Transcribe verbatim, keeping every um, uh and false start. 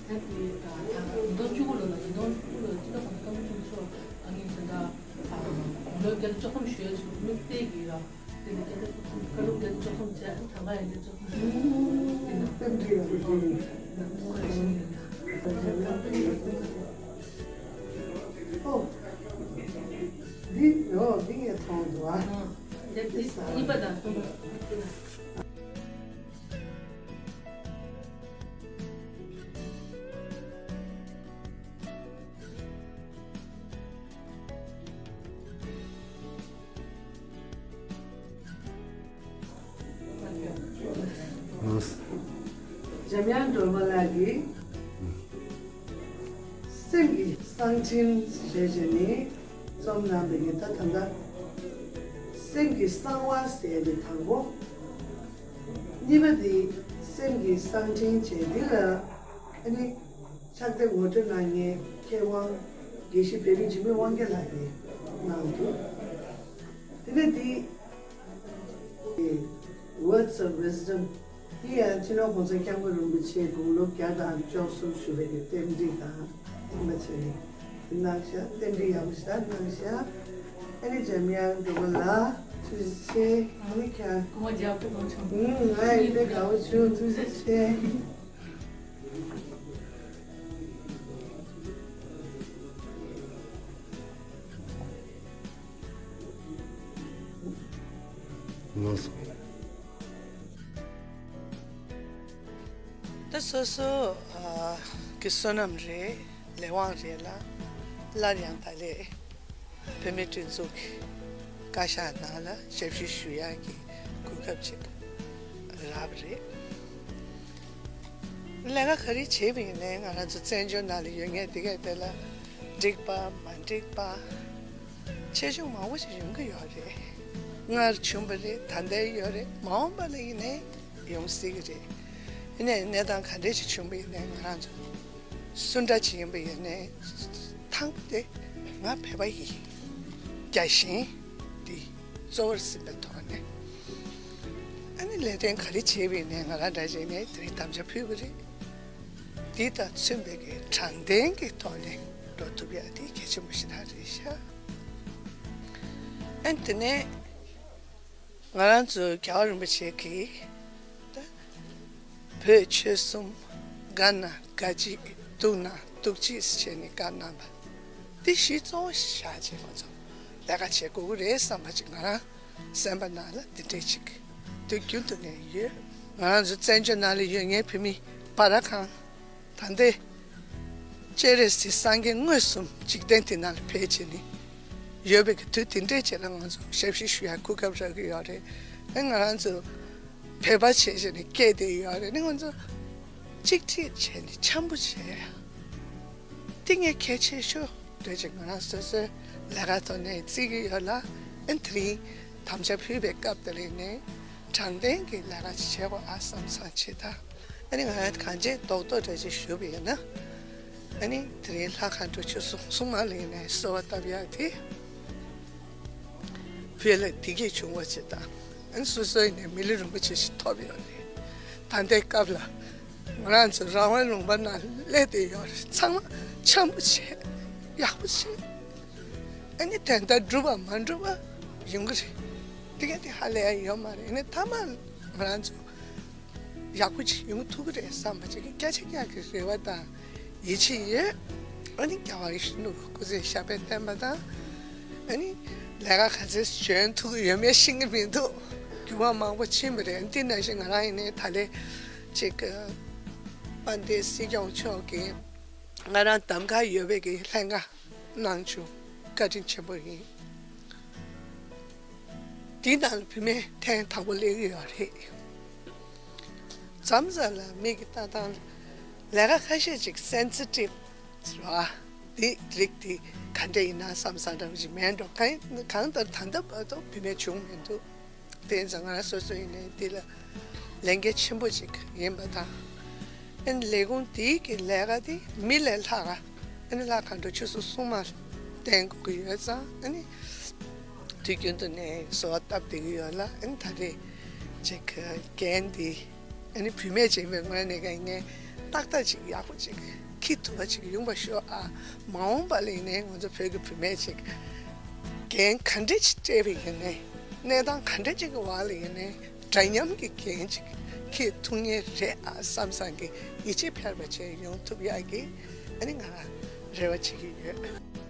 ད་ཉིས་སྟོང་བཅུ་དགུ་ལོ་ལ་ཉིས་སྟོང་བཅུ་དགུ་ལོ་སྤྱི་ཟླ་དགུ་པའི་སྐར་མ་བཅུ་གཅིག་ཨ་ནི་ད་ལྟ་ལོ་བརྒྱ་དང་བཅུ་ཐམ་ཞུ་ཡ་ཞིག་མིག་བལྟས་ཀྱི་ཡོད། དེ་ནི་བརྒྱ་དང་བཅུ་ཐམ་སྐར་ལུག་བརྒྱ་དང་བཅུ་ཐམ་བྱས་ད་ལྟ་ཡང་བརྒྱ་དང་བཅུ་ཐམ་ཞུ་ཡ་ཞིག་ཡིན་ན། ཨོ། འདི་ཡོ་འདི་ངས་མཐོང་འདུག་ཨ། ཨ། དེ་དེ་གཉིས་པ་དང་གསུམ་པ། འཇམ་དབྱངས་སྒྲོལ་མ་ལགས་ཀྱིས་སེམས་ཀྱི་གསང་འཕྲིན་ཞེས་བྱས་ནས་རྩོམ་གནང་བའི་ད་ད་ལྟ་སེམས་ཀྱི་གསང་བ་ཟེར་ཏེ་དང་པོ། གཉིས་པ་དེ་སེམས་ཀྱི་གསང་འཕྲིན་བྱས་འདི་ལ་ཨ་ནི་ཕྱག་དེབ་ངོ་སྤྲོད་གནང་མཁན་མཁས་དབང་དགེ་བཤེས་བོད་རིགས་འཇིགས་མེད་དབང་རྒྱལ་ལགས་ཀྱིས་གནང་འདུག་དེ་ནས་འདི་Words of Wisdom། དེ་ཡང་སྤྱི་ནོར་༸གོང་ས་༸སྐྱབས་མགོན་རིན་པོ་ཆེ་དགུང་ལོ་བརྒྱ་དང་བཅུ་གསུམ་བཞུགས་པའི་རྟེན་འབྲེལ་དང་མཐུན་པ་བྱས་ནས་གནང་ཤག་རྟེན་འབྲེལ་ཡག་པོ་ཞིག་གནང་ཤག་ཨ་ནི་འཇམ་དབྱངས་སྒྲོལ་མ་ལགས་ཐུགས་རྗེ་ཆེ། ཨ་ནི་ཁྱེད་སྐུ་ངོ་རྒྱལ་པོ་ལོ་ཆུང་། ཨུམ། ང་ཡི་དཔེ་དགའ་བོ་བྱུང་། ཐུགས་རྗེ་ཆེ། ལགས་སོ། ད་སོ་སོ་ཨ་གི་བསོད་ནམས་རེད། ལས་དབང་རེད་ལ། སླར་ཡང་ད་ལས་བོད་མིའི་སྒྲིག་འཛུགས་ཀྱི་བཀའ་ཤག་ནང་ལ་ཞབས་ཞུ་ཞུ་ཡག་གི་གོ་སྐབས་ཅིག་རག་པ་རེད། ལས་ཀ་ག་རེ་བྱེད་པ་ཡིན་ནའི་ང་རང་ཚོ་བཙན་བྱོལ་ནང་ལ་ཡོད་མཁན་དེ་གས་དེ་ལ་འགྲིག་པ་མ་འགྲིག་པ་ཆེ་ཆུང་མང་པོ་ཞིག་ཡོང་གི་ཡོད་རེད། སྔར་བྱུང་བ་རེད། ད་ལྟའི་ཡོད་རེད། མ་འོངས་པ་ལ་ཡིན་ནའི་ཡོང་སྲིད་ཀྱི་རེད། ཡིན་ནའི་གནས་སྟངས་ག་འདྲས་ཞིག་བྱུང་བ་ཡིན་ནའི་ང་རང་ཚོ་སུ་འདྲ་ཅིག་ཡིན་པ་ཡིན་ནའི་ཐང་པོ་དེ་ང་བོད་པ་ཡིན། རྒྱལ་ཞེན་དེ་གཙོ་བོར་ཟིན་པའི་ཐོག་ནས་ཨ་ནི་ལས་དོན་ག་རེ་བྱས་པ་ཡིན་ནའི་ང་རང་འདྲ་བྱས་ནས་དེ་རིང་དམ་བཅའ་ཕུལ་བ་རེད། འདི་དང་མཚུངས་པའི་གི་དྲང་བདེན་གྱི་ཐོག་ནས་འགྲོ་ཐུབ་ཡག་དེ་གལ་ཆེན་པོ་ཞེ་དྲག་རེད་ཤག་ཨ་ནི་དེ་ནས་ང་རང་ཚོ་རྒྱལ་བ་རིན་པོ་ཆེ་གིས་ད་བོད་ཆོལ་གསུམ་དགའ་ན་དགའ་གཅིག་སྡུག་ན་སྡུག་གཅིག་ཟེར་བྱས་ནས་བཀའ་གནང་བ་འདི་གཞི་གཙོ་བོ་བཞག་བྱས་ང་ཚོ་ལས་ཀ་བྱེད་དགོས་ཀྱི་རེད་བསམ་པ་ཅིག་ང་རང་སེམས་པ་ནང་ལ་འདི་འདྲས་ཅིག་དུས་རྒྱུན་དུ་ནས་ཡོད། ང་རང་ཚོ་བཙན་བྱོལ་ནང་ལ་ཡོད་མཁན་བོད་མི་སྤར་ཁང་ད་ལྟའི་སྤྱན་རས་གཟིགས་སངས་རྒྱས་མངོན་སུམ་འཇིག་རྟེན་འདི་ནང་ལ་ཕེབས་བྱས་ནས་ཡོད་པའི་གི་དུས་དེ་འདྲས་ཅིག་ལ་ང་ཚོ་ཞབས་ཕྱི་ཞུ་ཡག་གོ་སྐབས་རག་གི་ཡོད་རེད། ཨ་ང་རང་ཚོ་བོད་པ་བྱས་བྱས་ནས་སྐྱེས་བསྡད་ཡོད་རེད། ཨ་ང་ཚོ་གཅིག་སྒྲིལ་བྱས་ནས་འཆམ་པོ་བྱས་ཡ། འདི་ངས་གལ་ཆེ་ཤོས་འདྲ་ཅིག་ང་རང་སོ་སོའི་ལས་ཀ་ཐོག་ནས་བརྩི་གི་ཡོད་ལ། ཨ་ནི་དེ་རིང་དམ་བཅའ་ཕུལ་བའི་སྐབས་དེ་རིང་ནས་དྲང་བདེན་གྱི་ལས་ཀ་ཅིག་བྱེད་དགོས་ཨ་བསམ་བསམ་བྱེད་ད། ཨ་ནི་ང་རང་གང་ཅིའི་རྡོག་རྡོག་འདྲ་ཅིག་ཞུ་བ་ཡིན་ན། ཨ་ནི་དེ་རིང་ལྷ་མཁའ་འགྲོ་ཆོས་སྲུང་སྲུང་མ་ལ་ཡིན་ནའི་གསོལ་བ་བཏབ་ཡག་དེ། བོད་ལ་བདེ་སྐྱིད་བྱུང་བ་ཅིག་དང་། ཨ་ནི་སོ་སོ་ཡིན་ནའི་མི་ལུས་རིན་པོ་ཆེ་ཞིག་ཐོབ་ཡོད་རེད། ད་ལྟའི་སྐབས་ལ་ང་རང་ཚོ་རང་དབང་ལུང་པ་ནང་སླེབས་བསྡད་ཡོད་རེད། ཚང་མ་འཆམ་པོ་བྱས། ཡག་པོ་བྱས། ཨ་ནི་དོན་དག་འགྲུབ་པ་མ་འགྲུབ་པ་ཡོང་གི་རེད། དེ་ག་དེ་ཧ་ལས་ཡ་ཡོད་མ་རེད། ཨ་ནི་མཐའ་མ་ང་རང་ཚོ་ཡག་པོ་ཅིག་ཡོང་ཐུབ་ཀྱི་རེད་བསམ་པ་ཅིག་གི་བརྒྱ་ཆ་བརྒྱ་གི་རེ་བ་དང་ཡིད་ཆེས་ཡོད། ཨ་ནི་རྒྱལ་བ་ཡིད་བཞིན་ནོར་བུ་སྐུ་ཚེ་ཞབས་པད་བརྟན་པ་དང་། ཨ་ནི་ལས་ཀ་ག་ཚོད་འཇོན་ཐུབ་ཀྱི་ཡོད་མེད་ཤེས་ཀྱི་མི་འདུག་འགྱུར་བ་མང་པོ་ཕྱིན་པ་རེད། འདི་ནང་བཞིན་ང་རང་ཡིན་ནའི་ད་ལས་ཅིག་དཔལ་ལྡན་སྲིད་སྐྱོང་མཆོག་གིས་ང་རང་གདམ་ག་ཡོད་པའི་གི་ལྷན་ཁང་གནང་བྱུང་། བཀའ་དྲིན་ཆེན་པོ་ཡིན། དེའི་ནང་ལ་བུད་མེད་ཐེངས་དང་པོ་སླེབས་ཀྱི་ཡོད་རེད། མཚམས་མཚམས་ལ་མི་གི་ལྟ་སྟངས་ལས་ཀ་ཁ་ཤས་ཅིག་སེན་སི་ཊིབ་ཟེར་བ་དེ་རིགས་དེ་ག་འདྲ་ཡིན་ན་བསམ་བསམ་འདྲ་བ་ཅིག་མེད་འགྲོ། གང་གང་ལྟར་ད་ལྟ་བར་དུ་བུད་མེད་བྱུང་མི་འདུག་དེ་ཡིན་ཙང་ང་རང་སོ་སོ་ཡིན་ནའི་འདི་ལ་ལས་འགན་ཆེན་པོ་ཅིག་ཡིན་པ་དང་། ཨ་ནི་ལས་ཁུངས་དེའི་གི་ལས་ཀ་དེ་མི་ལས་ལྷག་ག་ཨ་ནི་ལྷ་མཁའ་འགྲོ་ཆོས་སྲུང་སྲུང་མ་བསྟེན་དགོས་ཀྱི་ཡོད་ཙང་། ཨ་ནི་དུས་རྒྱུན་དུ་ནས་གསོལ་བ་བཏབ་བསྡད་ཀྱི་ཡོད་ལ། ཨ་ནི་ད་རེས་ཅིག་འགན་འདི་ཨ་ནི་བུད་མེད་ཅིག་ཡིན་པའི་ངོས་ནས་ཀྱང་ངས་ ཏག་ཏག་ཅིག་ཡག་པོ་ཅིག་འཁྱེར་ཐུབ་པ་ཅིག་ཡོང་བ་ཤོག་ཨ། མ་འོངས་པ་ལ་ཡིན་ནའི་ང་ཚོ་བོད་ཀྱི་བུད་མེད་ཅིག་འགན་ག་འདྲ་ཅིག་སྤྲད་པ་ཡིན་ནའི། གནས་སྟངས་ག་འདྲ་ཅིག་གི་བར་ལ་ཡིན་ནའི་འདྲ་མཉམ་གྱི་འགན་ཅིག་འཁྱེར་ཐུབ་ངེས་རེད་ཨ་བསམ་བསམ་གྱི་ཡིད་ཆེས་འཕེར་བ་ཅིག་ཡོང་ཐུབ་ཡག་གི་ཨ་ནི་ང་རེ་བ་བྱེད་ཀྱི་ཡོད།